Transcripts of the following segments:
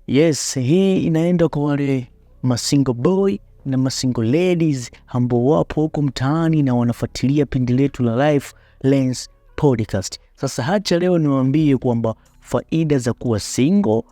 Yes, hii inaenda kwa wale masingle boy na masingle ladies ambao wapo huko mtaani na wanafuatilia pindi letu la Life Lens Podcast. Sasa hacha leo niwaambie kwamba faida za kuwa single,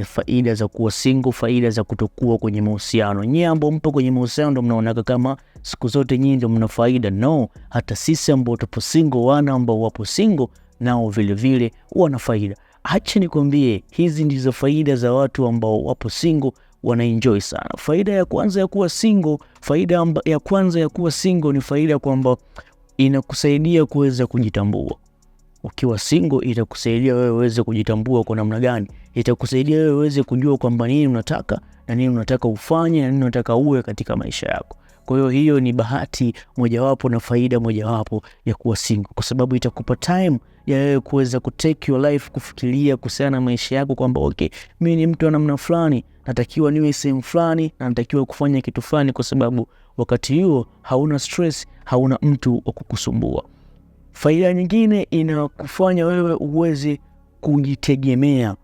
faida za kuwa single, faida za kutokuwa kwenye mahusiano. Nyie ambao mpo kwenye mahusiano ndo mnaonaka kama siku zote nyinyi ndo mna faida. No, hata sisi ambao tupo single, wana ambao wapo single nao vile vile wana faida. Acha nikwambie, hizi ndizo faida za watu ambao wapo single wanaenjoy sana. Faida ya kwanza ya kuwa single, faida ya kwanza ya kuwa single ni faida kwamba inakusaidia kuweza kujitambua. Ukiwa single itakusaidia wewe uweze kujitambua kwa namna gani, itakusaidia wewe uweze kujua kwamba nini unataka na nini unataka ufanye na nini unataka uwe katika maisha yako. Kwa hiyo hiyo ni bahati mojawapo na faida mojawapo ya kuwa single, kwa sababu itakupa time ya wewe kuweza kutake your life, kufikiria kuhusiana na maisha yako kwamba okay, mimi ni mtu wa namna fulani, natakiwa niwe sehemu fulani na natakiwa kufanya kitu fulani, kwa sababu wakati huo hauna stress, hauna mtu wa kukusumbua. Faida nyingine inakufanya wewe uweze kujitegemea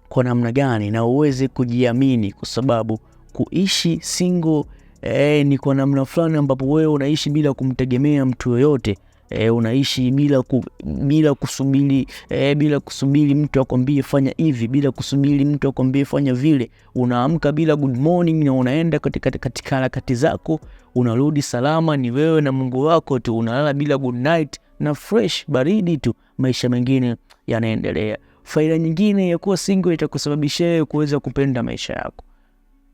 kwa namna gani na uweze kujiamini, kwa sababu kuishi single ni kwa namna fulani ambapo wewe unaishi bila kumtegemea mtu yoyote. Unaishi bila kusubiri mtu akwambie fanya hivi, bila kusubiri mtu akwambie fanya vile. Unaamka bila good morning na unaenda katika harakati zako, unarudi salama, ni wewe na Mungu wako tu. Unalala bila good night na fresh baridi tu, maisha mengine yanaendelea. Faida nyingine ya kuwa single itakusababishia wewe kuweza kupenda maisha yako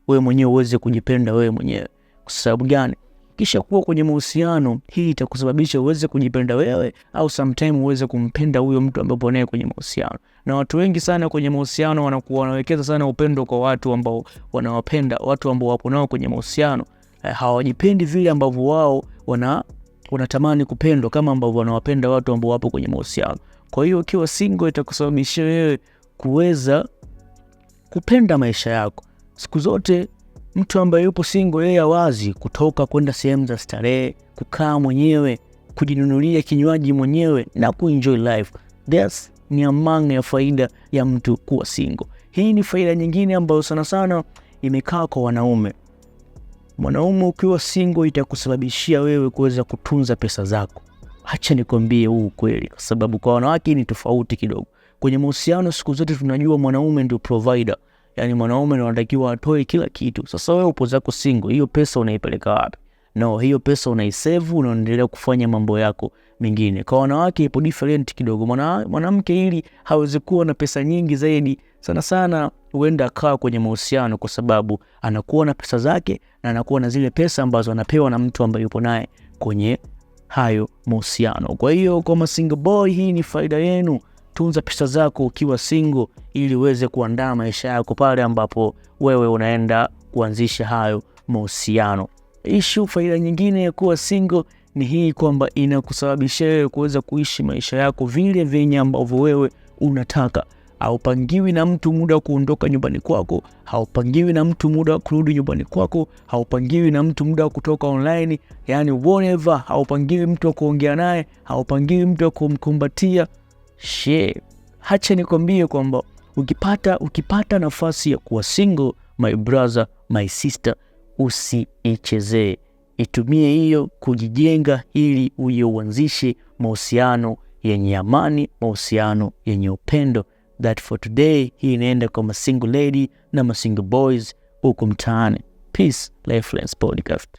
wewe mwenyewe, uweze kujipenda wewe mwenyewe. Kwa sababu gani? Kisha kuwa kwenye mahusiano, hii itakusababisha uweze kujipenda wewe au sometime uweze kumpenda huyo mtu ambaye upo naye kwenye mahusiano. Na watu wengi sana kwenye mahusiano wanakuwa wanawekeza sana upendo kwa watu ambao wanawapenda, watu ambao wapo nao kwenye mahusiano. Hawajipendi vile ambavyo wao wanatamani kupendwa kama ambavyo wanawapenda watu ambao wapo kwenye mahusiano. Kwa hiyo ukiwa single itakusababishia wewe kuweza kupenda maisha yako. Siku zote mtu ambaye yupo single yeye hawazi kutoka kwenda sehemu za starehe, kukaa mwenyewe, kujinunulia kinywaji mwenyewe na kuenjoy life. That's ni among ya faida ya mtu kuwa single. Hii ni faida nyingine ambayo sana sana imekaa kwa wanaume. Mwanaume ukiwa single itakusababishia wewe kuweza kutunza pesa zako. Acha nikwambie huu ukweli, kwa sababu kwa wanawake ni tofauti kidogo. Kwenye mahusiano siku zote tunajua mwanaume ndio provider, yaani mwanaume ndio anatakiwa atoe kila kitu. Sasa wewe upo zako single, hiyo pesa unaipeleka wapi? No, hiyo pesa unaisave, unaendelea kufanya mambo yako mengine. Kwa wanawake ipo different kidogo. Mwanamke ili hawezi kuwa na pesa nyingi zaidi, sana sana huenda akawa kwenye mahusiano, kwa sababu anakuwa na pesa zake na anakuwa na zile pesa ambazo anapewa na mtu ambaye yupo naye kwenye hayo mahusiano. Kwa hiyo kwa masingle boy, hii ni faida yenu. Tunza pesa zako ukiwa single ili uweze kuandaa maisha yako pale ambapo wewe unaenda kuanzisha hayo mahusiano. Issue, faida nyingine ya kuwa single ni hii kwamba inakusababishia wewe kuweza kuishi maisha yako vile vyenye ambavyo wewe unataka. Haupangiwi na mtu muda wa kuondoka nyumbani kwako, haupangiwi na mtu muda wa kurudi nyumbani kwako, haupangiwi na mtu muda wa kutoka online, yani whatever, haupangiwi mtu wa kuongea naye, haupangiwi mtu wa kumkumbatia. She, hacha nikwambie kwamba ukipata nafasi ya kuwa single, my brother, my sister, usiichezee. Itumie hiyo kujijenga ili uje uanzishe mahusiano yenye amani, mahusiano yenye upendo. That for today, hii inaenda kwa masingle lady na masingle boys huko mtaani. Peace, Lifelines Podcast.